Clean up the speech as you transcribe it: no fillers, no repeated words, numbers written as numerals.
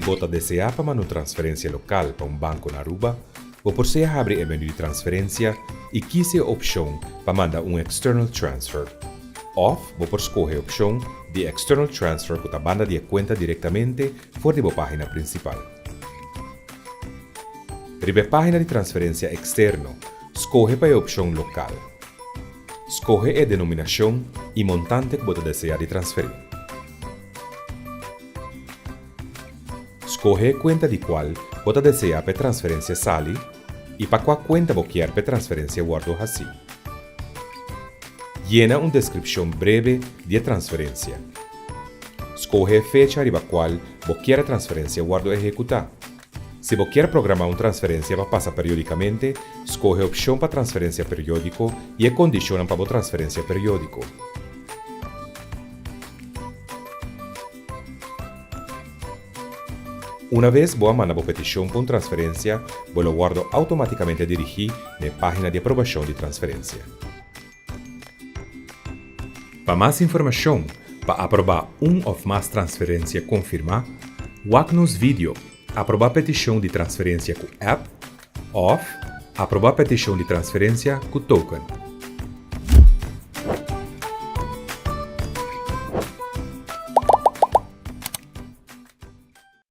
bo ta deseá pa manda un transferensia lokal pa un banko na Aruba, bo por sea habri e menu di transferensia i kis e opshon pa manda un external transfer. Òf bo por skohe e opshon di external transfer ku ta banda di e kuenta direktamente for di bo página prinsipal. Riba e página di transferensia eksterno, skohe pa e opshon lokal. Skohe e denominashon i montante ku bo ta deseá di transferí. Skohe e kuenta di kual bo ta deseá pa e transferensia sali i pa kua kuenta bo kier pa e transferensia wòrdu hasí. Yena un deskripshon breve di e transferensia. Skohe e fecha riba kual bo kier e transferensia wòrdu ehekutá. Si bo kier programá un transferensia pa pasa periódikamente, skohe opshon pa transferensia periódiko i e kondishonnan pa bo transferensia periódiko. Unabes bo a manda bo petishon pa un transferensia, bo lo wòrdu outomátikamente dirigí na e página di aprobashon di transferensia. Pa mas informashon pa aprobá un òf mas transferensia konfirmá, wak nos video Aprobá petishon di transferensia ku app òf Aprobá petishon di transferensia ku token.